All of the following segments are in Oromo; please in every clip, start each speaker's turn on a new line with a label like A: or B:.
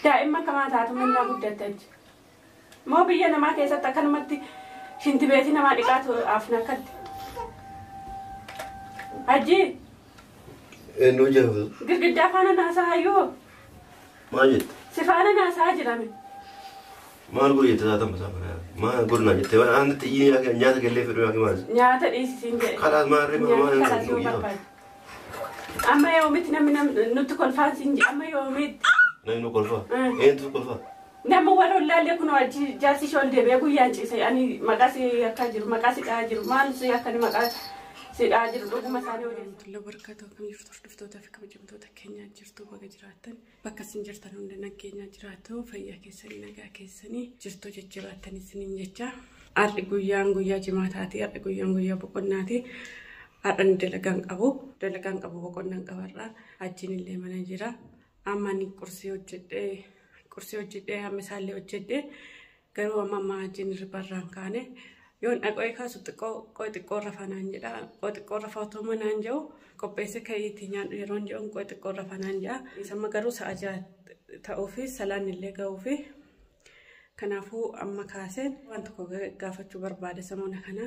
A: Daa'imma kamaa taatu mannaa guddatte achi. Moo biyya namaa keessatti akkanumatti shintibeetii namaa dhiqaatu afna akkatti. Hajji
B: Eenyu jedhamu?
A: Girgiddaa faana naasaa hayyoo.
B: Maal jette?
A: Si faana naasaa jirame.
B: Maal godhi jette taatan masaa kana? Maal godhi jette? Waan itti nyaata kellee fedhu yaa maal?
A: Nyaata dhiisisiin jedhe.
B: Kalaas maal rima maal
A: Nyaata kalaas yoo barbaade. Amma yoomitti namni nutti kolfaan siin jedhe amma yoomitti.
B: Namni nu kolfaa? Eenyutu kolfaa?
A: Nama warra ollaallee kun achi jaarsi ishee ol deebi'ee guyyaan ciise ani maqaa si akka jiru maqaa si dhahaa jiru maal si akka maqaa si dhahaa jiru dhuguma isaanii odeessu. Tola barkatoo akkam jirtu hordoftoota fi kabajamtoota keenyaa jirtu baga jiraattan bakka isin jirtan hunda nageenyaa jiraatu fayyaa keessanii nagaa keessanii jirtu jajjabaattan isiniin jecha. Har'i guyyaan guyyaa jimaataati har'i guyyaan guyyaa boqonnaati. Har'a ni dalagaan qabu boqonnaan qabarra achiin illee mana jira. Amma ni qursii hojjedhee amma isaallee hojjedhee garuu amma ammaa achiin hirribarraan kaane yoon dhaqee kaasu xiqqoo xiqqoo rafanaan jedha xiqqoo rafa otoo manaan jedhu qopheesse ka'iitii nyaadhu yeroon jedhu xiqqoo rafanaan jedha. Amma garuu sa'a ja'a ta'uufi salaan illee ga'uufi kanaafuu amma kaaseen waan tokko gaafachuu barbaade samoona kana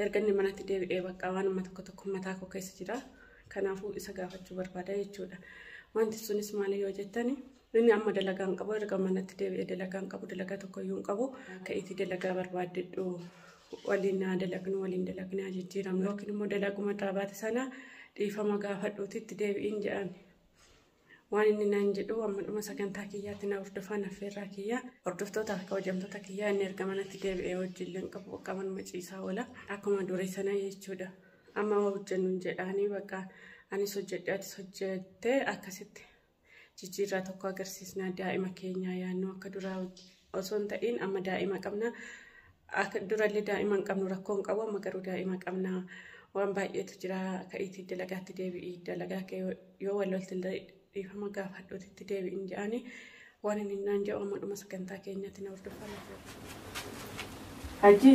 A: erga inni manatti deebi'ee bakka waan amma tokko tokko mataa koo keessa jira kanaafuu isa gaafachuu barbaada jechuudha. Wanti sunis maali yoo jettani inni amma dalagaan qabu erga manatti deebi'ee dalagaan qabu dalagaa tokkoyyuu hin qabu ka'iitii dalagaa barbaaddedhu waliin naa dalagnu waliin dalagnaa jijjiiramnu yookiin immoo dalaguma irraa baate sana dhiifama gaafadhuuti itti deebi'iin jedhan. Waan inni naan jedhu amma dhuma sagantaa kiyyaatti na hordofaa naffeerraa kiyyaa hordoftootaa fi kabajamtoota kiyyaa inni erga manatti deebi'ee hojiilee hin qabu bakka manuma ciisaa oola akkuma durii sana jechuudha. Amma hojjennu jedhaanii bakka anis hojjedhe atis hojjettee akkasitti jijjiirraa tokko agarsiisnaa daa'ima keenyaa yaadnu akka duraa osoo hin ta'in amma daa'ima qabna. Akka durallee daa'ima hin qabnu rakkoo hin qabu amma garuu daa'ima qabna. Waan baay'eetu jira ka'iitii dalagaatti deebi'i dalagaa kee yoo wal lolte dhiifama gaafadhuuti itti deebi'in jedhanii waan inni naan jedhu amma dhuma sagantaa keenyaatti na hordofaa. Hajji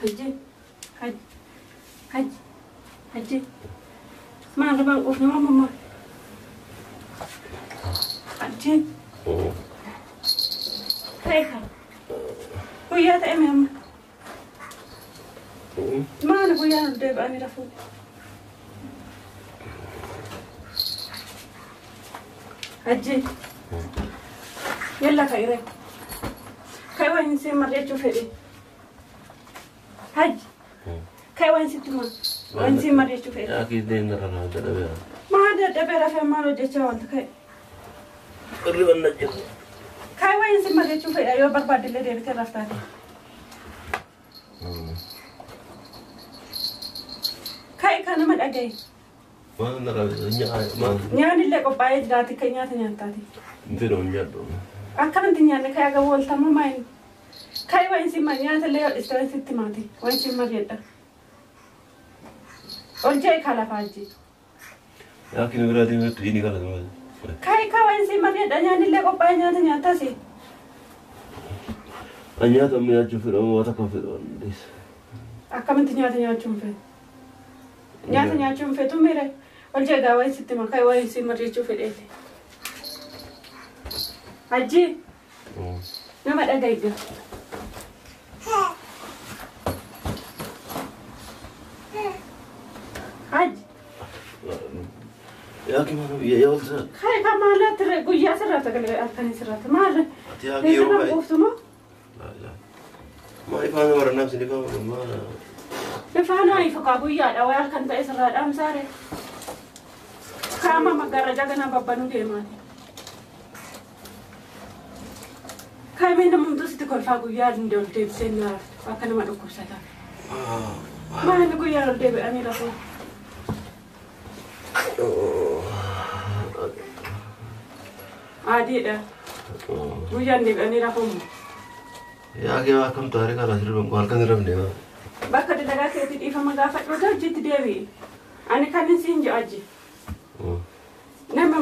A: Hajji Hajji Hajji Hajji maal rabaan quufne waan mammaa Hajji ta'e kaa guyyaa ta'e mee amma maal guyyaan ol deebi'anii rafuun. Hajji yalla ka'ire ka'i waan isin mari'achuu fedhe Hajji ka'i waan sitti maa waan isin mari'achuu fedhe.
B: Yaa kiis deemna kanaa dadhabee.
A: Maal dadhabee rafee maal hojjechaa oolta ka'i.
B: Hirriban na jiru.
A: Ka'i waan isin mari'achuu fedha yoo barbaadde deebitee raftaate. Ka'i kan nama dhagaye.
B: Maal na raawwatu maal.
A: Nyaanni illee qophaa'ee jiraati kan nyaata nyaataati.
B: Hin fedhu hin nyaadhu.
A: Akkanatti nyaanne ka'i aga ooltamu maal. Ka'i waan isin nyaata illee yoo dhiste waan sitti maati waan isin mari'adha. Ol jee kaa lafaa hajji.
B: Yaa kinu biraa deemtu inni kana maal.
A: Ka'i kaa waan isin mari'adha nyaanni illee qophaa'ee nyaata nyaatasi.
B: Ani nyaata amma nyaachuu fedhu amma waan takka fedhu.
A: Akkamitti nyaata nyaachuu hin fedhu? Nyaata nyaachuu hin fedhu miire. Ol jee gaa waan sitti makaa waan isin mari'achuu fedheeti. Hajji nama dhaga'i gaa. Hajji.
B: Yaa kinu yaa olsa.
A: Ka'i kaa maalaatti guyyaa sirraata galee halkanii sirraata maal?
B: Ati yaa kiyoo
A: baay'ee. Quuftumoo?
B: Maal ifaana warra sin ifaana maal?
A: Ifaana ifa kaa guyyaadha waa halkan ta'e sirraa dhaamsaare. Kaama magaraja gana babbanuu deemaati. Kaa'imee nama hunduu sitti kolfaa guyyaa hin ol deebisee na raftu akka nama dhukkubsataa. Maal guyyaan ol deebi'anii rafuu? Adiidha. Guyyaan deebi'anii rafuun.
B: Yaa kee akkam taaree karaa sirban halkan hin rafne.
A: Bakka dalagaa keetii dhiifama gaafadhu hojiitti deebi'i. Ani kan siin jedhu aji. Nama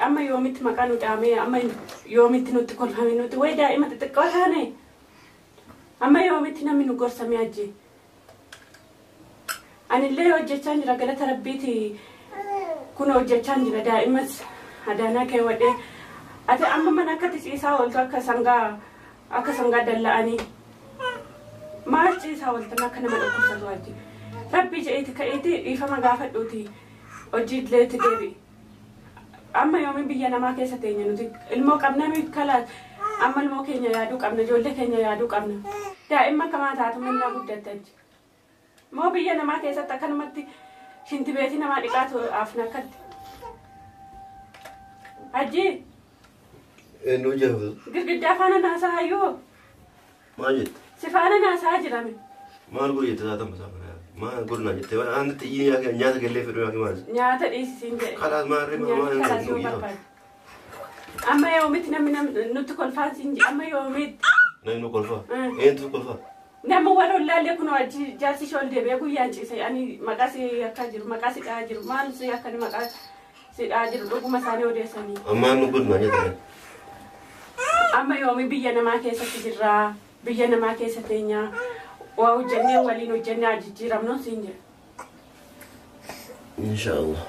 A: amma yoomitti maqaa nu dhaamee amma yoomitti nutti kolfame nuti wayi daa'ima xixiqqoo taane amma yoomitti namni nu gorsame aji. Anillee hojjechaa jira galata rabbiiti kun hojjechaa jira daa'imas adaanaa keewwadhee Ati amma mana akkatti ciisaa ooltu akka sangaa dalla'anii. Maal ciisaa ooltan akka nama dhukkubsatu wajji. Rabbi je'eeti ka'eeti dhiifama gaafadhuuti hojii idileetti deebi'i. Amma yoomiin biyya namaa keessa teenya nuti ilmoo qabna nuyi kalaas amma ilmoo keenya yaaduu qabna ijoollee keenya yaaduu qabna. Daa'imman kamaa taatu mannaa guddatte achi. Moo biyya namaa keessatti akkanumatti shintibeetii namaa dhiqaatu afna akkatti. Hajji.
B: Eenyu jedhamu?
A: Girgiddaa faana naasaa hayyoo.
B: Maal jette?
A: Si faana naasaa jirame.
B: Maal godhi jette taatama isaa kana? Maal godhi jettee waan nuti nyaata gallee fedhu yookiin maal?
A: Nyaata dhiisisiin jedhe.
B: Kalaas maal rima maal
A: Kalaas yoo barbaade. Amma yoomitti namni nutti kolfaan siin jedhe amma yoomitti.
B: Namni nu kolfaa? Eenyutu kolfaa?
A: Nama warra ollaallee kun jaarsi ishee ol deebi'ee guyyaan ciise ani maqaa si akka jiru maqaa si dhahaa jiru maal si akka maqaa si dhahaa jiru dhuguma isaanii odeessanii.
B: Ammaan nu godhi maal jettan?
A: Amma yoomi biyya namaa keessatti jirraa biyya namaa keessa teenyaa waa hojjennee waliin hojjennee jijjiiramnu siin jedhe.
B: Inshaallah.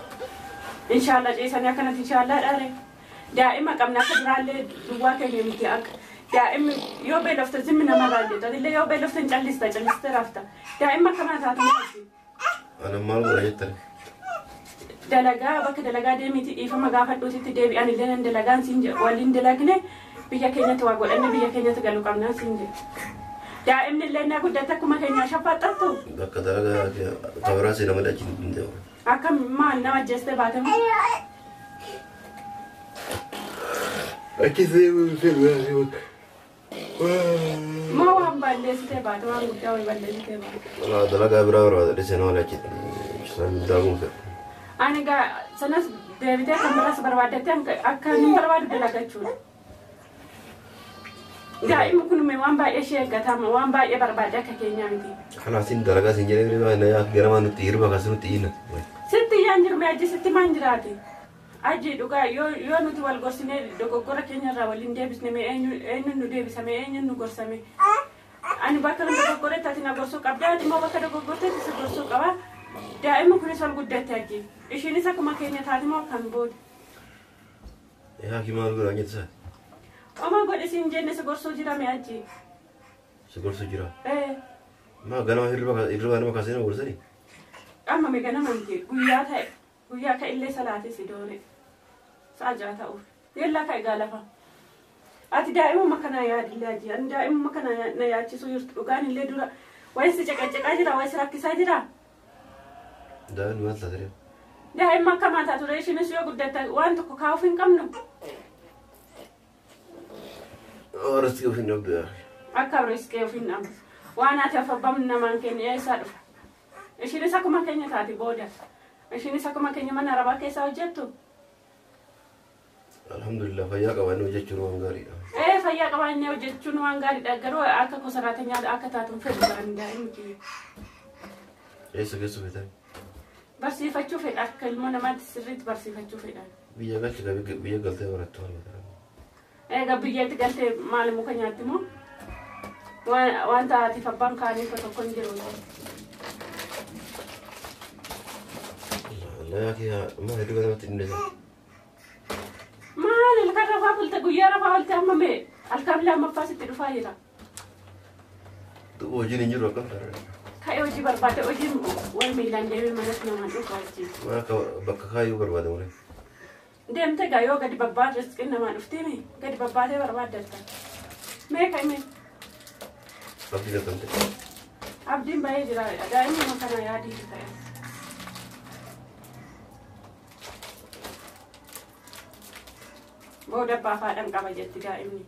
A: Inshaallah ciisanii akkanatti inshaallah dhaare. Daa'ima qabna akka duraallee duwwaa keenya miti akka. Daa'imni yoo beelofte zimmi namarraa jettu atillee yoo beelofte hin callista calliste rafta. Daa'imma akkamaa taatu maali?
B: Ana maal godha jettani?
A: Dalagaa bakka dalagaa deemiti dhiifama gaafadhuutitti deebi'an illee nan dalagaan siin jedhe waliin dalagne biyya keenyatti waa godhanne biyya keenyatti galuu qabnaan siin jedhe. Daa'imni illee na guddatte akkuma keenyaa shaffaxxattu.
B: Bakka dalagaa kabaraa seena malee achi hin deemu.
A: Akka maal nama ajjeestee baate moo?
B: Achi seenu.
A: Moo waan balleessitee baate waan guddaa wayii balleessitee baate.
B: Dalagaa biraa barbaada seenaa malee achi isaan fedhu.
A: Ani egaa sanas deebitee kan biraas barbaaddattee akka hin barbaadu dalagachuudha. Daa'imni kun waan baay'ee ishee eeggatama waan baay'ee barbaadde akka keenyaa miti.
B: Kanaafin dalagaa siin jedhee gara nutti hirba kaasee nutti iyna.
A: Sitti iyyaan jiru mee achi sitti maan jiraate? Aji dhugaa yoo nuti wal gorsinee dogoggora keenyarraa waliin deebisne mee eenyuun nu deebisame eenyuun nu gorsame. Ani bakka dogoggoretti ati na gorsuu qabda ati immoo bakka dogoggortetti si gorsuu qaba. Daa'imni kunis ol guddatte aji. Ishiinis akkuma keenya taate moo akkam booda?
B: Yaa maal godhaa jette saa?
A: Oma godhi siin jenne si gorsuu jira mee aji?
B: Si gorsuu jira? Maa ganama hirriba nama kaasee nama gorsanii?
A: Amma mee ganama miti guyyaa ta'e guyyaa ka illee salaate si doore. Sa'a ja'a ta'uuf yellaa ka'e gaalafa. Ati daa'imuma kana yaadillee aji ani daa'imuma kana na yaachisuu jirtu dhugaan illee dura wayi si caqacaqaa jira wayi si rakkisaa jira.
B: Daa'imni maal taate?
A: Daa'imma akkamaa taatu ture ishiinis yoo guddatte waan tokko kaa'uuf hin qabnu.
B: Riskii of hin dhabdu.
A: Akka riskii of hin dhabdu. Waan ati afabbamni namaan keenya eessaa dhufa? Ishiinis akkuma keenya taati booda. Ishiinis akkuma keenya mana arabaa keessaa hojjettu.
B: Alhamdulillah fayyaa qabaannee hojjechuun waan gaariidha.
A: Fayyaa qabaannee hojjechuun waan gaariidha garuu akka kosaraatenyaa akka taatuun fedhu ta'an daa'imni kiyya.
B: Eessa geessu feetan?
A: Barsiifachuu fedha akka ilmoo namaatti sirriitti barsiifachuu fedha.
B: Biyya galchi biyya galtee barattu maal?
A: Egaa biyyatti galtee maal muka nyaatti moo? Wanta atiif abbaan kaaniif tokko hin jiru.
B: Maal hedduu namatti hin dhiyeessan?
A: Maal halkan rafaa bulte guyyaa rafaa oolte amma mee halkan lammaffaa sitti dhufaa jira.
B: Duuba hojiin hin jiru akkam ta'a?
A: Ka'ee hojii barbaade hojiin wal miilaan deemee manatti namaan dhufaa jechuudha.
B: Maal akka bakka kaayyuu barbaade malee?
A: Deemtee gaa yoo gadi babbaate riskiin namaa dhufteemi gadi babbaatee barbaaddatta. Mee ka'ime?
B: Abdiin akkam ta'e?
A: Abdiin baay'ee jira daa'imuma kana yaadii ta'e. Booda abbaa faadhaan qaba jetti daa'imni.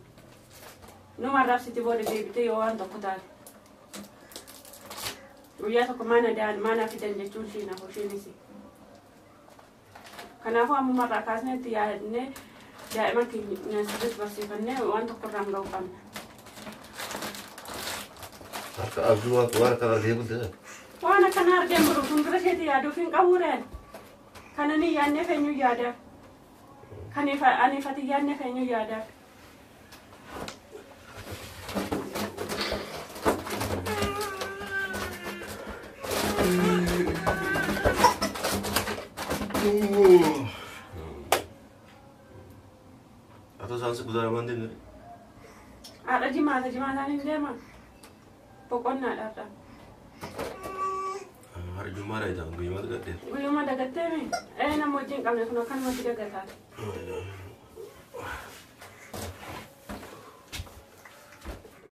A: Numa arrabsiti booda deebitee yoo waan tokko taate. Guyyaa tokko mana da'an mana fidan jechuun isheen hafu isheenis. Kanaafuu ammumarraa kaasnee itti yaadnee daa'ima keenya sirriitti barsiifannee waan tokko irraan ga'uu qabna.
B: Harka abduu waan akkana argee bulte?
A: Waan akkana argeen bulu fuuldura isheetti yaaduuf hin qabuureen. Kana ni yaadnee feenyuu yaadaaf. Ani fati yaadnee feenyuu yaadaaf.
B: Atau Isaan si kutaa lamaan deemne.
A: Haadha jimaata jimaataan hin deema. Boqonnaadha har'a.
B: Harjummaa dha jedhama guyyuma dagattee.
A: Guyyuma dagatteemi? Ee nama wajjin qabne kun akkanumatti dagataa.